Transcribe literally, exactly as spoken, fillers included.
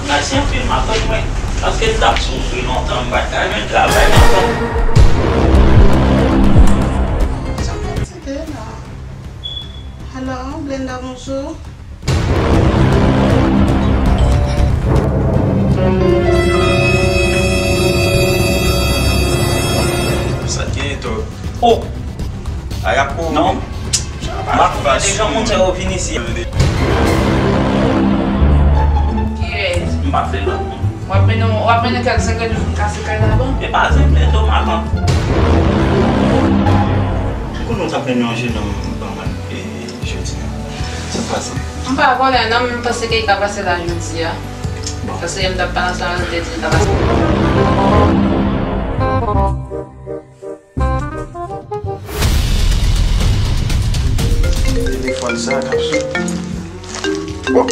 Mèsi anpil, m ap tann mwen. Paske m t ap soufri lontan, m pa t ka jwenn travay lontan. Sa fatige la. Hello, Blenda, bonjou. Sa t genyen, Tòg? Oh! Ay ap kou. Non. M ap fè deja moun sa yo vin isi. Kirèz. M pa vle lòt moun. W ap mennen, w ap mennen kèk zengle nou vin kase kay la ban? E pa zengle, Toma, non. Ou konnen w t ap mennen yon jenòm ban mwen, e, jodi a. Sa k pase? M pa konnen, non, men m panse ke li ka pase la jodi a. Bon. Paske m t ap pale ansanm avè l, li te di li ka pase. Telefòn sa k ap sone. Bon.